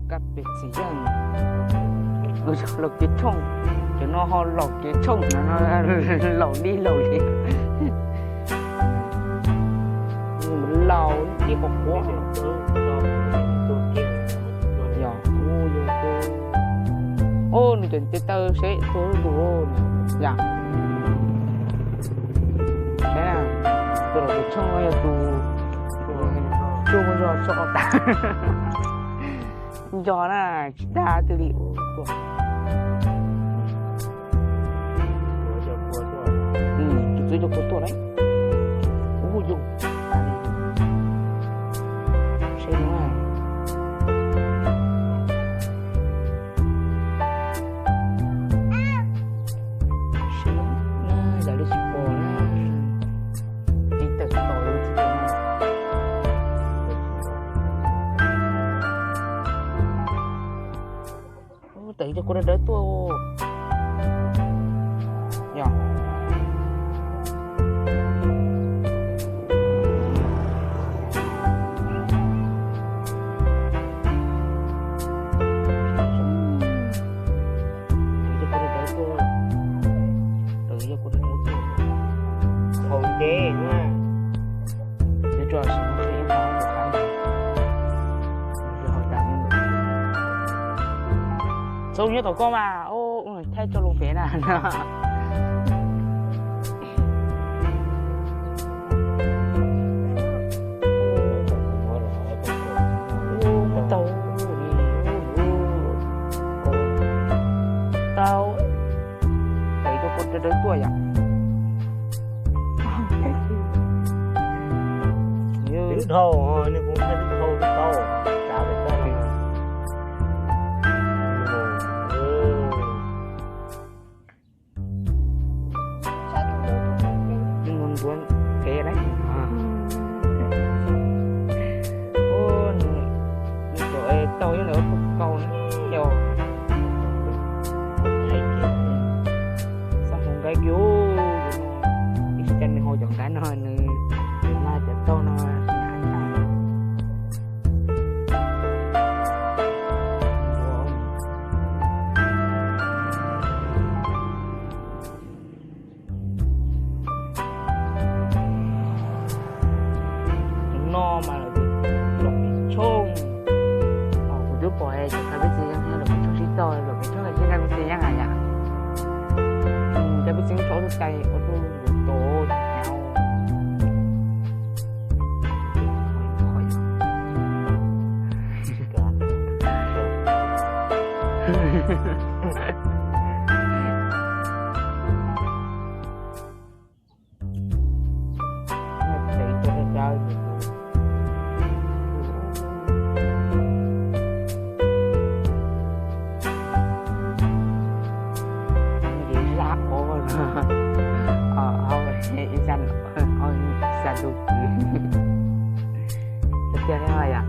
Kab pes txiv yeej, laus kev tshooj, cov no ho laus kev tshooj no, laus li laus li. Laus ces qhuav qhuav. Yog, ub, yog, ub, nws cov ntiv taw seb tuag lug yom. Saib na, tus laus kev tshooj no yog tus tsuj muaj zog tso tas. Yog na, tsis dag twg li. Tus txwv cov kua tuaj na. Ub, yog, seb no na. Seb na, yam li tsis pom na. Tib tawm tau li tsis pom na. Ub, tawm cov kua dawb dawb tuaj. Yog. Tawm cov kua dawb dawb tuaj. Tawm cov kua dawb dawb tuaj. Haus ntev na. Yuav tso sim ib hmo rau qab ntawd. Txhob nyob tom koj mas, thaij tso lus pem na. Tau, tau, tau, tau tuaj yom. Twb dhau, nws kuj twb dhau tau, tsav pem toj no. Nws mus ntuav kev lawm. Nws tau ib ntawd ua tau kaus na yom. Xav mus nqaij kiag, ib sij cas nws haus cov nqaij no nws, nws mas cov tau no. Tus no mas lawv tias Luam Kev Tshooj. Kuv twb pom cov nkaj peb txiv yeej hais Luam Kev Tshooj sib tau, Luam Kev Tshooj sib nkaj peb txiv yeej hais yom. Nkaj peb txiv tso tus cai ua tus tus tus Xav tus kwv tiag thiab yom.